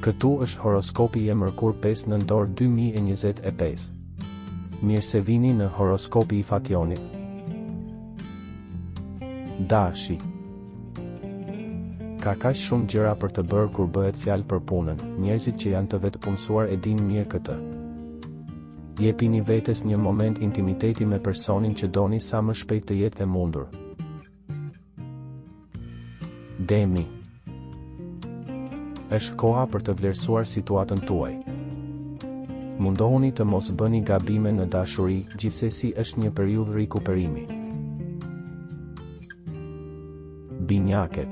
Këtu është horoskopi i e mërkur 5 nëntor 2025. Mirë se vini në horoskopi i Fationit. Dashi. Ka kaq shumë gjëra për të bërë kur bëhet fjalë për punën, njerëzit që janë të vetëpunësuar e dinë mirë këtë. Jepini vetes një moment intimiteti me personin që doni sa më shpejt të jetë e mundur. Demi. Është koha për të vlerësuar situatën tuaj. Mundohuni të mos bëni gabime në dashuri, gjithsesi është një periudhë rikuperimi. Binjaket.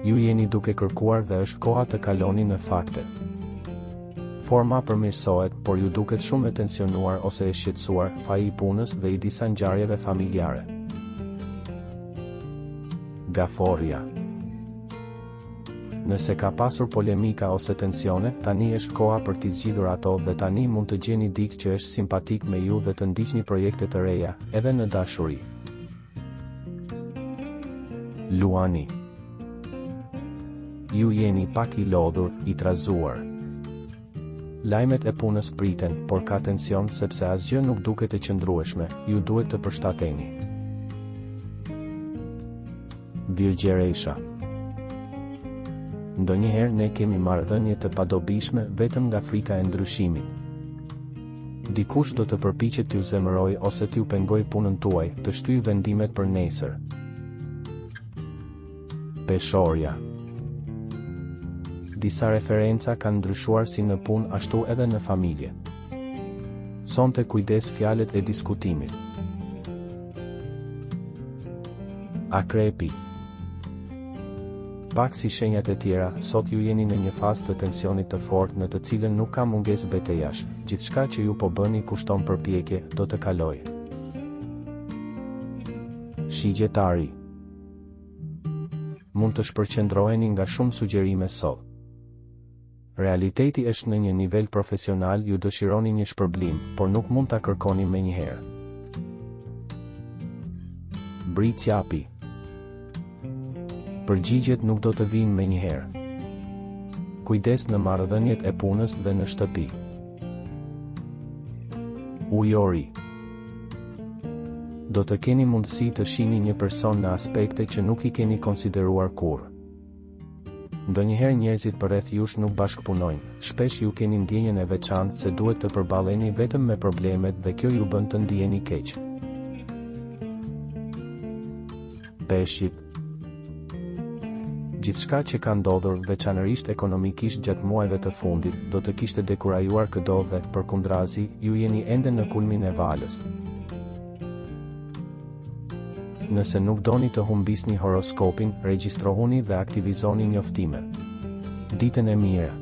Ju jeni duke kërkuar dhe është koha të kaloni në fakte. Forma përmirësohet, por ju duket shumë e tensionuar ose e shqetësuar, faji i punës dhe i disa ngjarjeve familjare. Gaforrja. Nëse ka pasur polemika ose tensione, tani është koha për t'i zgjidhur ato dhe tani mund të gjeni dikë që është simpatik me ju dhe të ndiqni projekte të reja, edhe në dashuri. Luani. Ju jeni pak i lodhur, i trazuar. Lajmet e punës priten, por ka tension sepse asgjë nuk duket e qëndrueshme, ju duhet të përshtateni. Virgjëresha. Ndonjëherë ne kemi marrëdhënie të padobishme vetëm nga frika e ndryshimit. Dikush do të përpiqet t'ju zemërojë ose t'ju pengojë punën tuaj, të shtyjë vendimet për nesër. Peshorja. Disa referenca kanë ndryshuar si në punë ashtu edhe në familje. Sonte kujdes fjalët e diskutimit. Akrepi. Pak si shenjat e tjera, sot ju jeni në një fazë të tensionit të fortë në të cilën nuk ka mungesë betejash, gjithçka që ju po bëni kushton përpjekje, do të kalojë. Shigjetari. Mund të shpërqendroheni nga shumë sugjerime sot. Realiteti është në një nivel profesional ju dëshironi një shpërblim, por nuk mund ta kërkoni menjëherë. Bricjapi. Përgjigjet nuk do të vijnë menjëherë. Kujdes në marrëdhëniet e punës dhe në shtëpi. Ujori. Do të keni mundësi të shihni një person në aspekte që nuk i keni konsideruar kurrë. Ndonjëherë njerëzit përreth jush nuk bashkëpunojnë, shpesh ju keni ndjenjën e veçantë se duhet të përballeni vetëm me problemet dhe kjo ju bën të ndiheni keq. Peshqit. Gjithçka që ka ndodhur, veçanërisht ekonomikisht gjatë muajve të fundit, do të kishte dekurajuar këdo dhe, përkundrazi, ju jeni ende në kulmin e valës. Nëse nuk doni të humbisni horoskopin, regjistrohuni dhe aktivizoni njoftimet. Ditën e mirë!